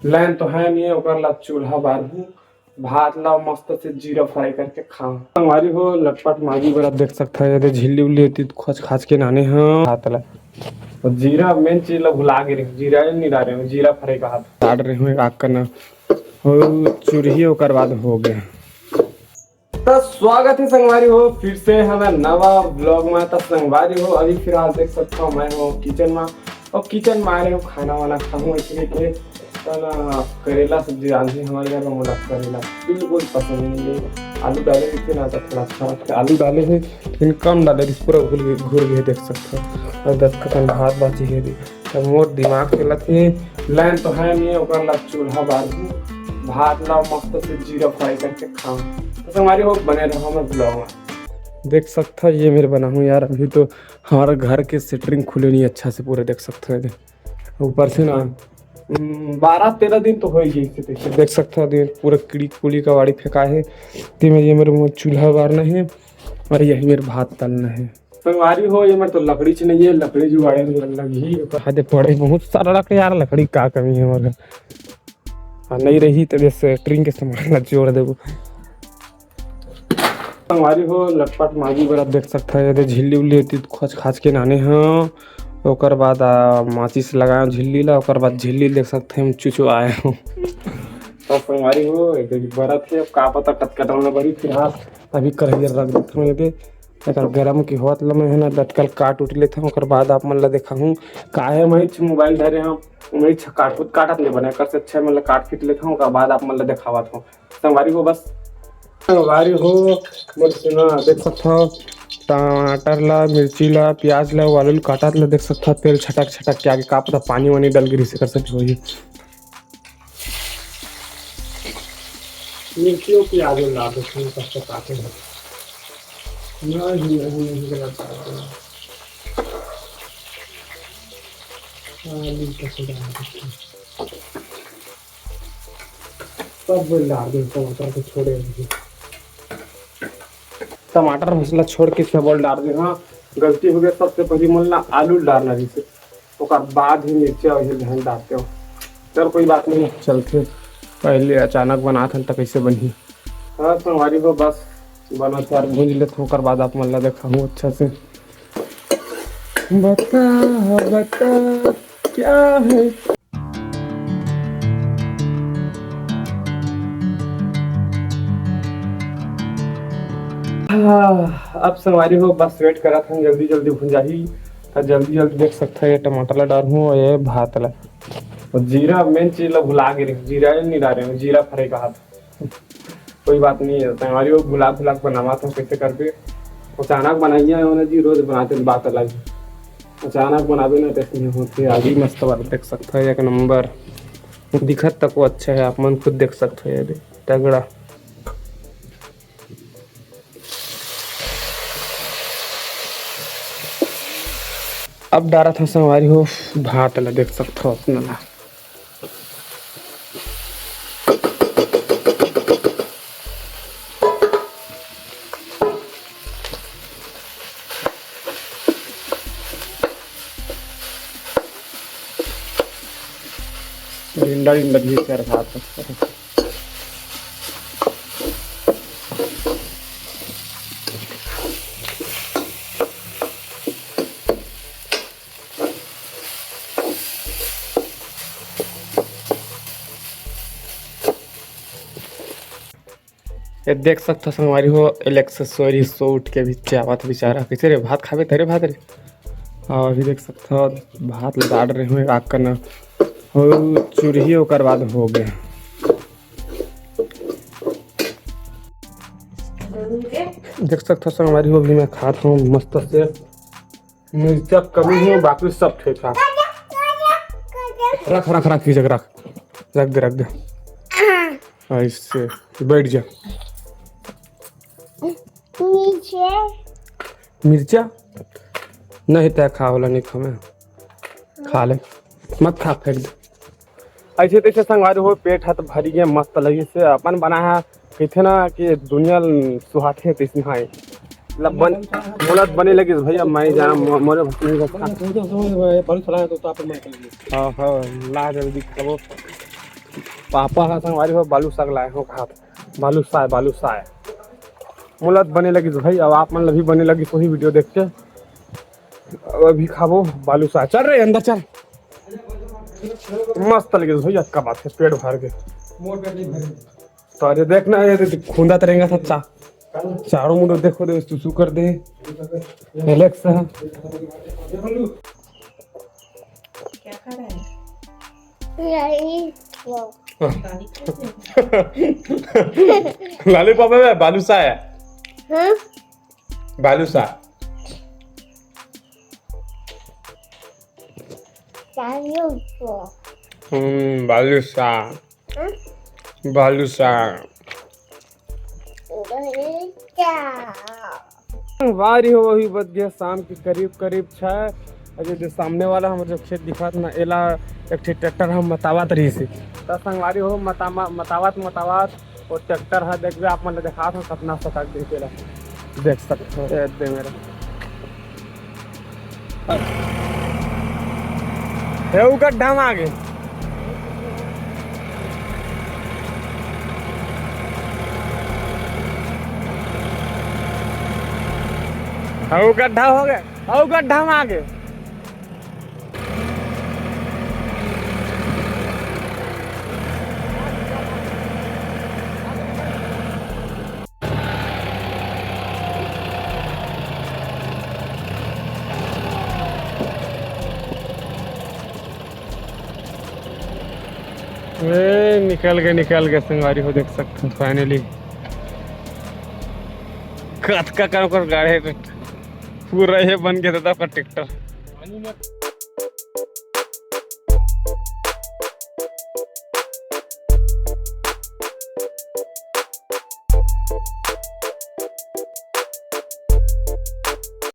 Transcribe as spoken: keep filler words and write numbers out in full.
Line तो है नहीं है, ओकर ला चूल्हा बारहूँ, भात ला मस्त से जीरा फ्राई करके खाऊं। संगवारी हो, लटपट मागी बर आप देख सकत हव, ये दे झिल्ली उल्ली एती खोज खाज के लाने हव भात ला। अउ जीरा मेन चीज ला भुला गे रहेंव, जीरा नहीं डारे हंव, जीरा फ्राई का हाथ डार रहे हंव एक आग करना। अउ चुरही ओकर बाद हो गे। त स्वागत हे संगवारी हो फिर से हमर नवा vlog में। त संगवारी हो, अभी फिलहाल देख सकत हव मैं हंव किचन में, अउ किचन में आए हंव खाना वाना खाहूं, इसलिए के त ना करेला सब्जी रांधे हमर घर में, मोला करेला बिल्कुल पसंद नहीं है। आलू डाले रहिथे ना त थोड़ा अच्छा लगथे, आलू डाले हे लेकिन कम डाले रहिथे, पूरा घुल गे, घुल गे देख सकत हव। अउ दस कतन भात बांचे हे रे। त मोर दिमाग चलत हे, लाइन तो है नहीं है, ओकर ला चूल्हा बारहूँ, भात ला मस्त से जीरा फ्राई करके खाऊं। त संगवारी हो, बने रहो हमर vlog में। देख सकत हव, ये मेर बनाहूं यार, अभी तो हमर घर के शटरिंग खुले नहीं अच्छा से पूरा, देख सकत हव ये दे। ऊपर से ना, हम्म, बारह तेरह दिन तो हो ही गइसे, तइसे देख सकत हव, ये पूरा कीड़ी कुड़ी का वाड़ी फेंकाय हे। ते में ये मेर चूल्हा बारना हे अउ यही मेर भात तलना हे। संगवारी हो, ये मेर तो लकड़ी च नहीं है, लकड़ी जुगाड़े में लगही। हाँ दे पड़े बहुत सारा लकड़ी यार, लकड़ी का कमी है हमर घर। हाँ, नहीं रही त ये शटरिंग के सामान ला जोड़ देबो। संगवारी हो, लटपट मागी बर आप देख सकत हव, ये दे झिल्ली उल्ली एती खोज खाज के लाने हंव। ओकर बाद, आ, माचिस लगाए हंव झिल्ली ला, ओकर बाद झिल्ली देख सकत हव, हम चुचो आए हंव। त संगवारी हो, ये दे बरत हे, अब का पता कतका time में बरी, फिलहाल अभी कढ़ैया रख देत हंव ये दे। एकर गरम के होत ल मैं ह ना डटकल काट उट लेथंव, ओकर बाद आप मन ल देखाहूं। काहे मैं मोबाइल धरे हंव, मैं काटत काटत नहीं बने, एकर से अच्छा मैं ल काट पीट लेथंव, ओकर बाद आप मन ल देखावत हंव। संगवारी हो बस, संगवारी हो, मोर से ना देख सकत हव, टमाटर ला, मिर्ची ला, प्याज ला, आलू ला काटत ला देख सकत हव, तेल छटक छटक के आगे, का पता पानी वानी डल गे रहिसे, एकर से भी होही। मिर्ची अउ प्याज ला देथे, कब तक आते हैं। नहीं, नहीं, नहीं, गलत बात है। आलू कैसे डाल देते हैं? सब बोल डार दे, टमाटर को छोड़े नहीं। टमाटर मसाला छोड़ के सब बोल डार दे। हाँ, गलती हो गया, सबसे पहले मन ला आलू डारना रहिसे, ओकर बाद ही मिर्चा और ये ध्यान डारते हो। चल, कोई बात नहीं, चलते। पहले अचानक बनात हन, त कैसे बनही? हाँ, संगवारी हो, बस बना चार भूंज लेत हूँ, ओकर बाद आप मन ला देखाहूँ अच्छा से। बता, बता, क्या है? हाँ, अब संगवारी हो, बस wait करत हन, जल्दी जल्दी भुंजाही। त जल्दी जल्दी देख सकत हव, ये टमाटर ला डारहूँ अउ ये भात ला। अउ जीरा, main चीज ला भुला गे रहेंव, जीरा नहीं डारे हंव, जीरा फ्राई का हाथ। कोई बात नहीं है, संगवारी हो, भुला भुला के बनावत हंव, कैसे करबे। अचानक बनाइया हो ना जी, रोज बनाते बात अलग है। अचानक बनाबे ना, तइसने होथे। आगी मस्त बार देख सकत हव, एक नंबर। दिखत तको अच्छा है, आप मन खुद देख सकत हव, ये दे, तगड़ा। अब डारत हंव संगवारी हो, भात ला देख सकत हव अपना ला। ढिंडा ढिंडा घिस कर भात। ये देख सकत हव संगवारी हो, एलेक्स सोरी सो उठ के भी चावत बेचारा। कैसे रे, भात खाबे तरे भात रे? अउ अभी देख सकत हव, भात ला डार रहे हंव आग करना, अउ चुरही ओकर बाद हो गे। देख सकत हव संगवारी हो, अभी मैं खात हंव मस्त से। मिर्चा कमी हे, बाकी सब ठीक ठाक। रख, रख, रख, खींच के रख। रख दे, रख दे। ऐसे, बैठ जा। नीचे। मिर्चा? नहीं, तैं खा, ओला नहीं खा मैं। खा ले। मत खा, फेंक दे। ऐसे तैसे संगवारी हो, पेट ह त भरी गे, मस्त लगिस हे। अपन बनाय ह, कहिथे ना कि दुनिया ल सुहाथे, तइसने हे। मतलब बन-, मोला त बने लगिस भैया, मैं जाना, मो-, मोरे भतीजे का खा। हाँ, हाँ, ला जल्दी खाबो। पापा ह संगवारी हो बालूसाग लाए हो खात। बालूसाग, बालूसाग। मोला बने लगिस भाई, अब आप मन ला भी बने लगिस वही वीडियो देख के। अब अभी खाबो बालूसाग। चल रे अंदर चल। मस्त लगिस भाई, अतका बात हे, पेट भर के। मोर पेट नहीं भरे। तो अरे देख ना, ये तो खुंदा तरेंगा था चा-, चारों मुंडो देखो दे, सुसु कर दे। एलेक्स है। क्या खा रहा है? लॉलीपॉप। लॉलीपॉप है, बालूसा है। हाँ? बालूसा। लॉलीपॉप। हम्म, बालूसा। हाँ? बालूसा। संगवारी हो, वही बज गया शाम के करीब करीब छः बजे। जो सामने वाला हमर जो खेत दिखात ना, एला एक ठे ट्रैक्टर हम मतावत रहिस। त संगवारी हो, मतामा-, मतावत मतावत वो ट्रैक्टर ह, देखबे आप मन ल देखात हो कतना सटक दे तेला। देख सकते हो, ए दे मेरा। हे उ गड्ढा में आगे। हे उ गड्ढा हो गया, हे उ गड्ढा में आगे। ए, निकल गए, निकल गए संगवारी हो, देख सकते हो finally। कतका कर ओकर गाड़े ट्रैक्टर, पूरा ये बन गया दादा ओकर ट्रैक्टर।